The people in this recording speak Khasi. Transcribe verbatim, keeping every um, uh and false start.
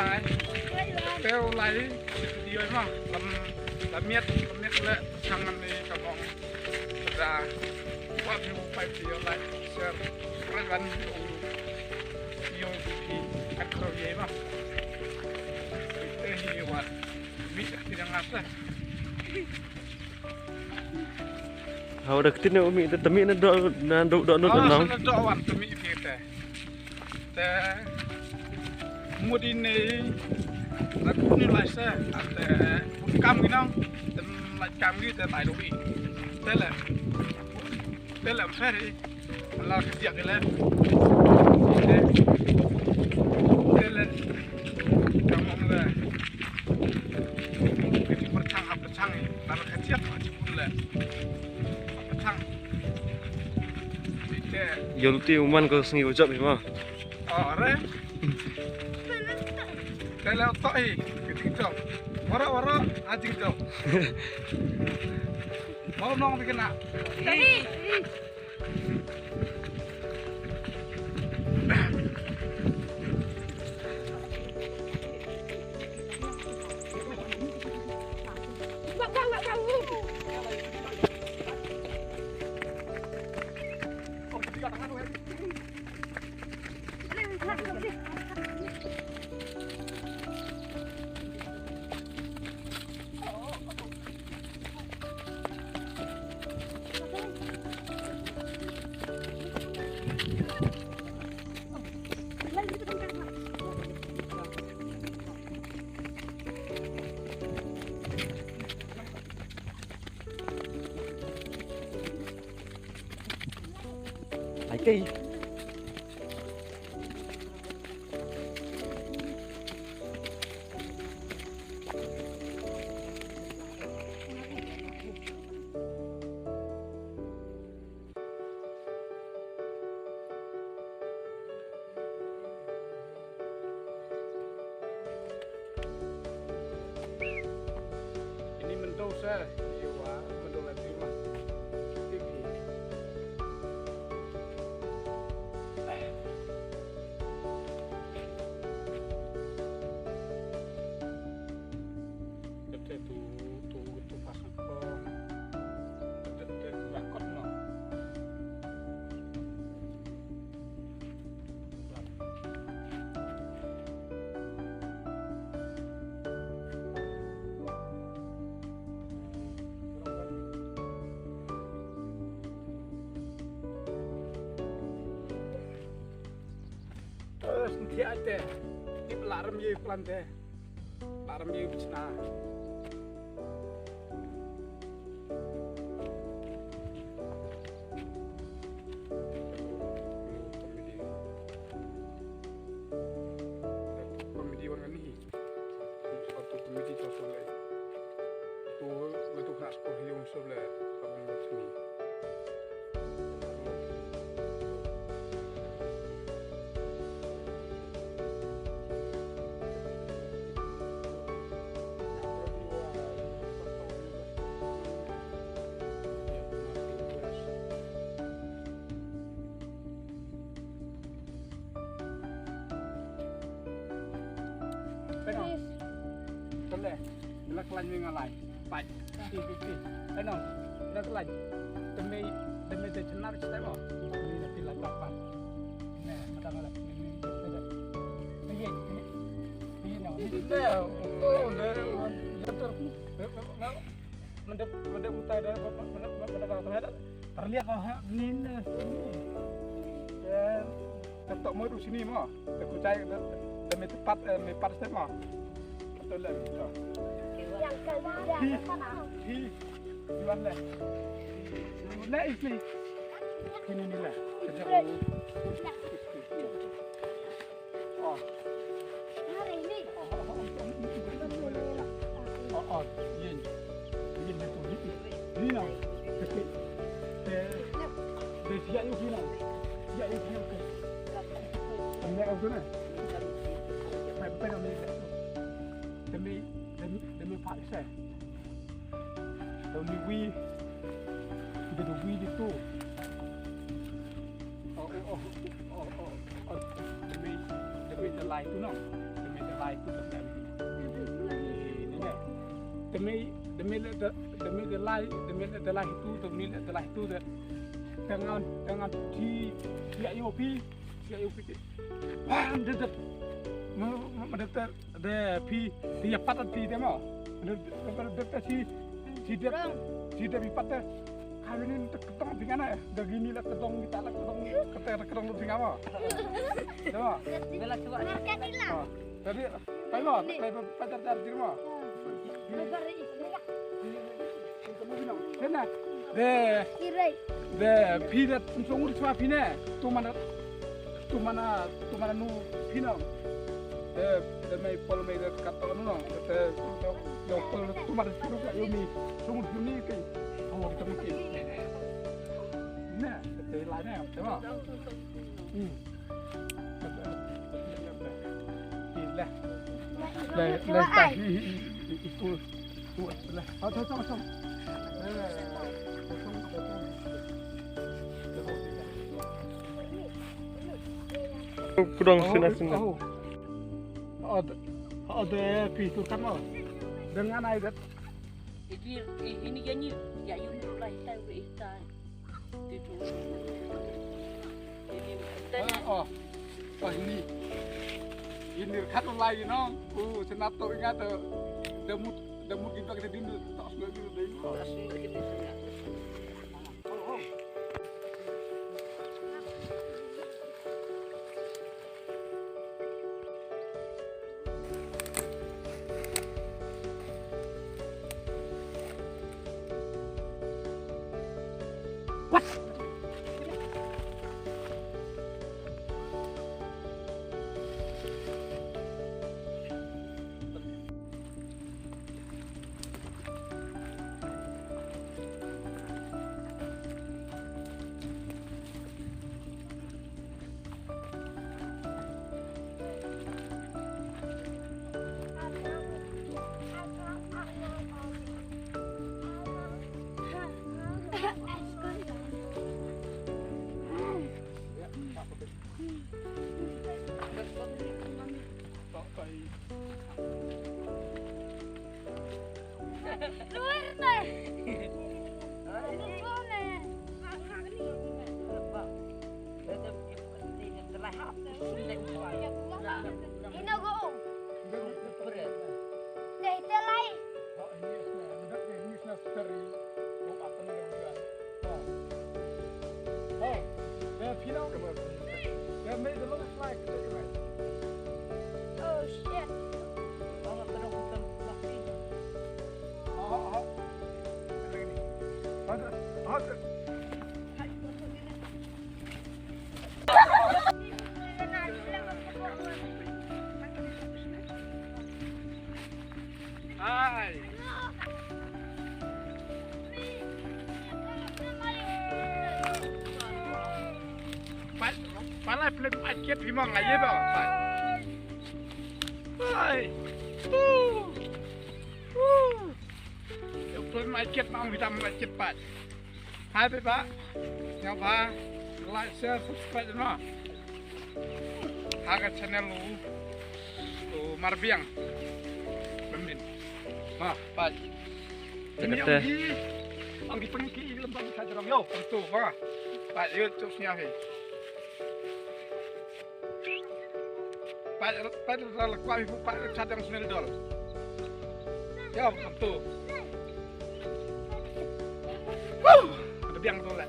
Ai. Te u lai video ma lam lam miet lam miet le chang nam ni ka mong. Sa. Wat u pai video like share. Rai ban u yo pi kat kro ye ma. Te hi wat. Mi sak ti dang asa. Hau da ktin u mi te temi na do na do do no. Ah, nang. Sa na do wan temi pi te. Te mut ine na kut ni lai se ate kam gi nang. Te lai kam gi te lai do gi. Te le te le am seri. Ala ka jiak ile. Ile. Ile. Kam ong le. Ka ti perchang ha perchang. Ala ka jiak ha ti pun le. Ha perchang. Ile. Yo luti uman ko sngi ujap hi ma. Oh, re. Ile to hi. Ka ti jop. Wara wara ha ti jop. Mau nong ti kena. Ai kei. Ini mentok sa, iya wa, mentok lagi mah. Tinggi. Kete tu, tu, tu pasang ko. Kete, kete tu rakot no. Terus nanti aja. Tip larem ye plan deh. Larem ye bichna. Comedy. Comedy wan kan ni. Satu comedy cocok le. Tu, tu kena sepuluh yung sebelah. Abang buat sini. Peno. Tole. Ila klan mi ngalai. Pai. Ti ti ti. Peno. Ila klan. Teme teme de chenar chete mo. Ni na pila dapat. Ne, mata ngala. Ni ni. Ni ni. Ni ni. Ni ni. Ni ni. Mendep mendep utai dah mendep mendep dah terlihat lah ni ni. Dan ketok modu sini mo. Aku cai dah dah metepat eh mepat stem mo. Betul lah. Yang kali dah. Hi. Iwan lah. Lah isi. Ini ni lah. Kejap. Oh. Oh, oh, yin. Yin na tu yin. Yin na. Te, te, te siap yuk yin na. Siap yuk yin na. Te me au tu na. Pai, pai na me. Te me, te me, te me pak se. Te ni wi. Te tu wi di tu. Oh, oh, oh, oh, oh, oh. Demi, demi the light tu no. Demi the Lai tu tak ada. Demi, demi le de, demi de lai, demi le de lai tu, demi le de lai tu de. Dengan, dengan ti, ti ayo pi, ti ayo pi. Bam, de, de. Ma, ma, ma, de, de, de, pi, ti ya pat ti de mo. De, de, de, de, ti, ti de, ti de pi pat de. Kawinin te ketong pingana, da gini la ketong kita la ketong, kete la ketong pingama. Dama. Bela cuba. Tadi, pailo, pailo pajar jar jirma. Kena. De, de, phi da song ur chwa phi ne. Tu mana, tu mana, tu mana nu phi na. De, de mai pol mai de kato nu no. De, de, de pol tu mana tu ka yumi. Tu mu yumi ke. Oh, kita mungkin. Nah, kita lain ya, coba. Hmm. Lah. Lah, lah, lah. Pudong sini, sini. Oh, oh, oh, de, pi tu kan, oh. Dengan ai dat. Ini, ini, ini, ya, ini, ya, ini, lah, hitai, hitai. Ah, oh. Oh, ini. Ini kan online, no? Oh, senato ingat tu. Demu, demu kita kena dindu. Tak semua kita dindu. Tak semua kita dindu. Oh, oh. Oh, shit. Hai. Pat, pala plek pat kiat phi mong aye ba, pat. Hai. Woo. Woo. Yo, plek pat kiat, mong vitamin pat kiat pat. Hai, bye bye. Sngewbha like, share, subscribe noh ha ka channel u, u Marbiang. Pynmih. Ma, pat. Ini kata. Ang di, ang di pengki lembang sa jerong yo, tentu, ma. Pat, yo, cuk sngewbha. Pat, pat, ra la kwah ibu pat, chat yang snel dol. Ya, tentu. Wuh, ada biang tu lah.